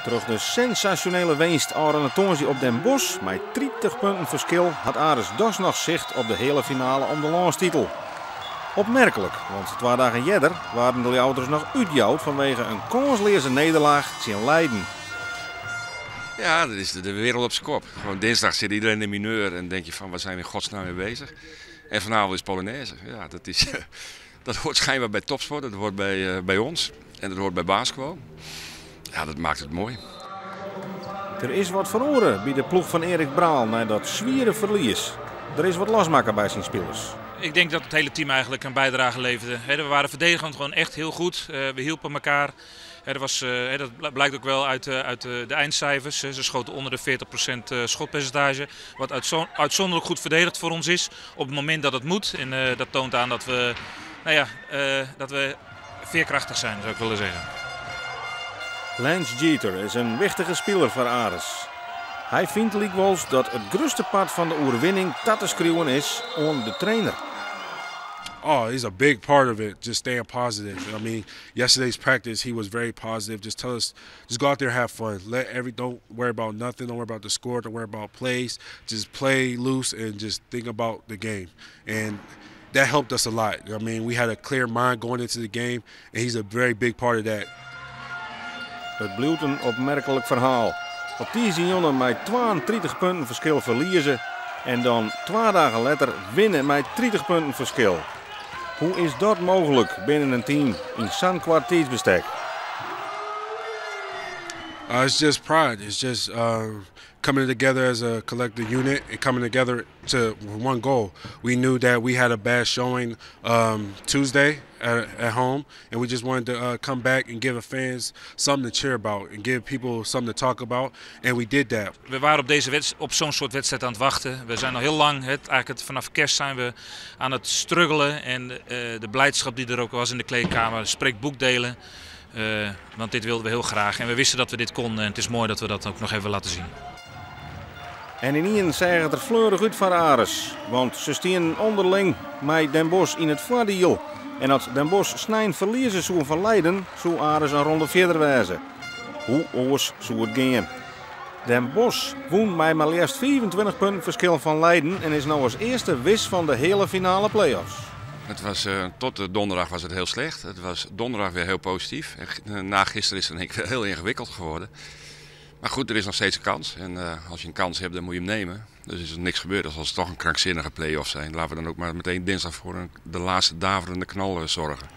Troch de sensasjonele winst ôfrûne tongersdei op Den Bosch mei 30 punten ferskil hat Aris dochs noch sicht op de heale finale om de lânstitel. Opmerklik, want twa dagen earder waarden de Ljouwerters noch útjoud fanwege in kânsleaze nederlaach tsjin Leiden. Ja, dat is de wereld op zijn kop. Gewoon dinsdag zit iedereen in mineur en denk je van waar zijn we in godsnaam mee bezig. En vanavond is Polonaise. Ja, dat, is, dat hoort schijnbaar bij topsport, dat hoort bij, bij ons en dat hoort bij basketbal. Ja, dat maakt het mooi. Der is wat feroare by de ploech fan Erik Braal nei dat swiere ferlies. Der is wat losmakke by syn spilers. Ik denk dat het hele team eigenlijk een bijdrage leverde. We waren verdedigend gewoon echt heel goed. We hielpen elkaar. Dat, was, dat blijkt ook wel uit, uit de eindcijfers. Ze schoten onder de 40% schotpercentage. Wat uitzonderlijk goed verdedigd voor ons is op het moment dat het moet. En dat toont aan dat we, nou ja, dat we veerkrachtig zijn, zou ik willen zeggen. Lance Jeter is in wichtige spiler foar Aris. Hy fynt lykwols dat it grutste part fan de oerwinning ta te skriuwen is oan de trainer. Oh, he's a big part of it. Just staying positive. I mean, yesterday's practice, he was very positive. Just tell us, just go out there, have fun. Let every don't worry about nothing. Don't worry about the score. Don't worry about plays. Just play loose and just think about the game. And that helped us a lot. I mean, we had a clear mind going into the game, and he's a very big part of that. It bliuwt in opmerklik ferhaal. Op tiisdeitejûn mei 32 punten ferskil ferlieze en dan twa dagen letter winne mei 30 punten ferskil. Hoe is dat mooglik binnen in team yn sa'n koart tiidsbestek? It's just pride. It's just coming together as a collective unit and coming together to one goal. We knew that we had a bad showing Tuesday at home, and we just wanted to come back and give the fans something to cheer about and give people something to talk about, and we did that. We waren op, deze op zo'n soort wedstrijd aan het wachten. We zijn al heel lang, het, eigenlijk het, vanaf kerst zijn we aan het struggelen. En de blijdschap die er ook was in de kleedkamer spreekt boekdelen. Want dit wilden we heel graag en we wisten dat we dit konden en het is mooi dat we dat ook nog even laten zien. En ynienen seach it der fleurich út foar Aris. Want se stienen ûnderling mei Den Bosch yn it foardiel. En as Den Bosch snein ferlieze soe fan Leiden, soe Aris in ronde fierder wêze. Hoe oars soe it gean? Den Bosch wûn mei mar leafst 25 punten ferskil fan Leiden en is no as earste wis fan de heale finale play-offs. Het was, tot de donderdag was het heel slecht. Het was donderdag weer heel positief. En na gisteren is het in één keer heel ingewikkeld geworden. Maar goed, er is nog steeds een kans. En als je een kans hebt, dan moet je hem nemen. Dus is er niks gebeurd. Dus als het toch een krankzinnige play-off zijn, laten we dan ook maar meteen dinsdag voor de laatste daverende knal zorgen.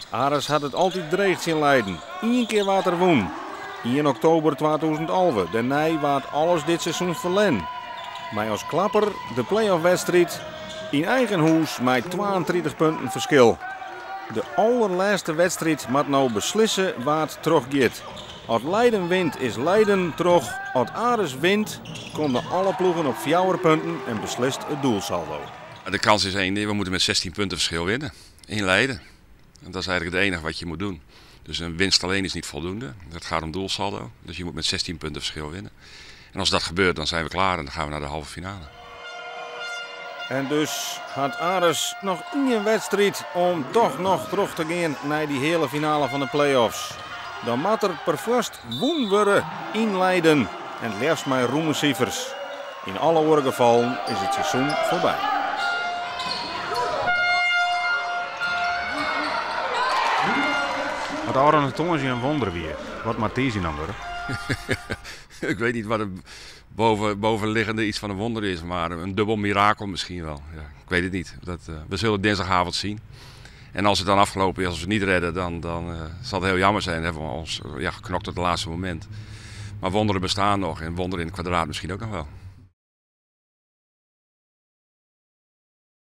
Aris hat it altyd dreech tsjin Leiden. Ien kear waard der wûn. 1 oktober 2011. Dêrnei waard alles dit seizoen ferlern. Mei as klapper de play-off wedstriid yn eigen hûs mei 32 punten ferskil. De alderlêste wedstriid moat no beslisse wa't trochgiet. As Leiden wint is Leiden troch. As Aris wint komme alle ploegen op 4 punten en beslist it doelsaldo. De kans is één ding, we moeten met 16 punten verschil winnen. In Leiden. En dat is eigenlijk het enige wat je moet doen. Dus een winst alleen is niet voldoende. Het gaat om doelsaldo. Dus je moet met 16 punten verschil winnen. En als dat gebeurt, dan zijn we klaar en dan gaan we naar de halve finale. En dus hat Aris noch ien wedstriid om dochs noch troch te gean nei dy heale finale fan de play-offs. Dan moat der perfoarst wûn wurde yn Leiden en it leafst mei rûme sifers. Yn alle oare gefallen is it seizoen foarby. As ôfrûne tongersdei in wûnder wie, wat moat tiisdei dan wurde? Ik weet niet wat het bovenliggende iets van een wonder is, maar een dubbel mirakel misschien wel. Ja, ik weet het niet. We zullen het dinsdagavond zien. En als het dan afgelopen is, als we het niet redden, dan zal het heel jammer zijn. Dan hebben we ons, ja, geknokt tot het laatste moment. Maar wonderen bestaan nog en wonderen in het kwadraat misschien ook nog wel.